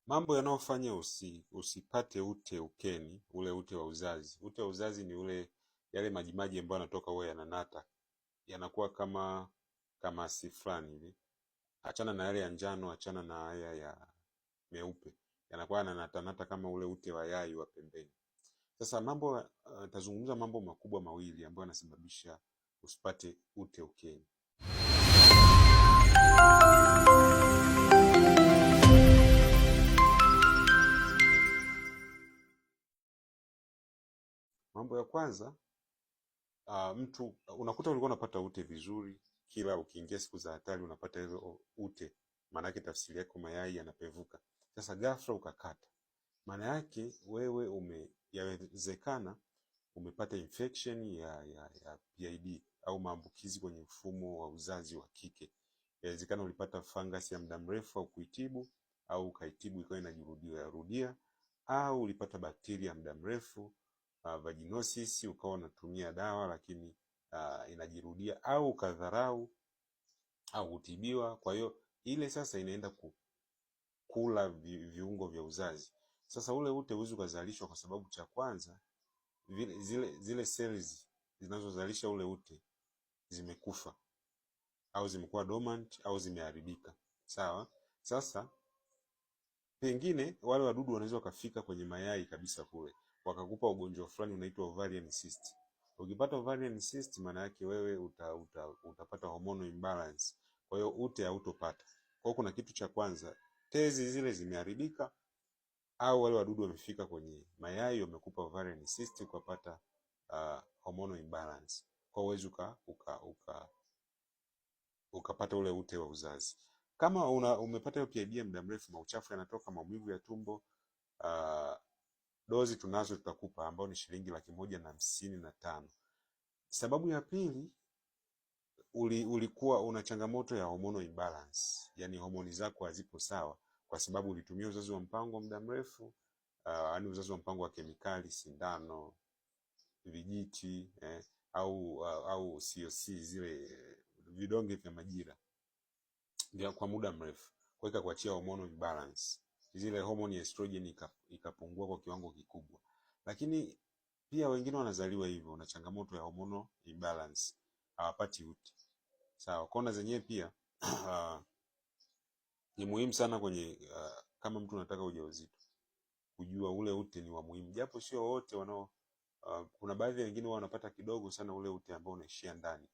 Mambo yanayofanya usipate ute ukeni, ule ute wa uzazi. Ute wa uzazi ni ule yale majimaji ambayo yanatoka huwa yananata, yanakuwa kama kamasi fulani hivi. Achana na yale ya njano, achana na haya ya meupe, yanakuwa yananatanata kama ule ute wa yai wa pembeni. Sasa mambo tazungumza mambo makubwa mawili ambayo yanasababisha usipate ute ukeni. Mambo ya kwanza, mtu unakuta ulikuwa unapata ute vizuri, kila ukiingia siku za hatari unapata hizo ute, maana yake tafsiri yako mayai yanapevuka. Sasa ghafla ukakata, maana yake wewe yawezekana umepata infection ya PID au maambukizi kwenye mfumo wa uzazi wa kike. Yawezekana ulipata fungus ya muda mrefu au kuitibu au ukaitibu ikawa inajirudia rudia, au ulipata bakteria muda mrefu vaginosis ukawa unatumia dawa lakini inajirudia, au ukadharau au kutibiwa. Kwa hiyo ile sasa inaenda kula viungo vya uzazi. Sasa ule ute huwezi ukazalishwa kwa sababu cha kwanza vile, zile cells zinazozalisha ule ute zimekufa au zimekuwa dormant au zimeharibika. Sawa. Sasa pengine wale wadudu wanaweza wakafika kwenye mayai kabisa kule wakakupa ugonjwa fulani unaitwa ovarian cyst. Ukipata ovarian cyst, maana yake wewe utapata hormonal imbalance, kwa hiyo ute hautopata. Kwa hiyo kuna kitu cha kwanza, tezi zile zimeharibika au wale wadudu wamefika kwenye mayai wamekupa ovarian cyst ukapata hormonal imbalance, kwa uwezi ukapata ule ute wa uzazi. Kama umepata hiyo PID muda mrefu, mauchafu yanatoka, maumivu ya tumbo, dozi tunazo tutakupa, ambao ni shilingi 155,000. Sababu ya pili, ulikuwa una changamoto ya hormonal imbalance, yani homoni zako hazipo sawa, kwa sababu ulitumia uzazi wa mpango muda mrefu, yani uzazi wa mpango wa kemikali, sindano, vijiti au COC zile vidonge vya majira vya kwa muda mrefu, kwa hiyo kuachia hormonal imbalance, zile homoni ya estrogen ikapungua kwa kiwango kikubwa. Lakini pia wengine wanazaliwa hivyo na changamoto ya hormonal imbalance, hawapati ute. Sawa, kona zenyewe pia ni muhimu sana kwenye kama mtu anataka ujauzito kujua ule ute ni wa muhimu, japo sio wote wanao. Kuna baadhi ya wengine huwa wanapata kidogo sana ule ute ambao unaishia ndani,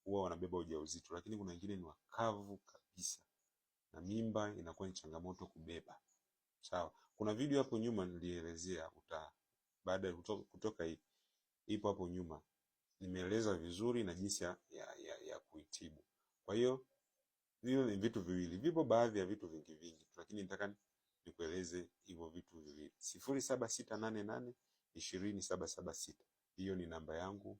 huwa wanabeba ujauzito, lakini kuna wengine ni wakavu kabisa na mimba inakuwa ni changamoto kubeba. Sawa, kuna video hapo nyuma nilielezea, baada ya kutoka hii ipo hapo nyuma nimeeleza vizuri na jinsi ya kuitibu. Kwa hiyo hiyo ni vitu viwili, vipo baadhi ya vitu vingi vingi, lakini nataka nikueleze hivyo vitu viwili. 0768820776 hiyo ni namba yangu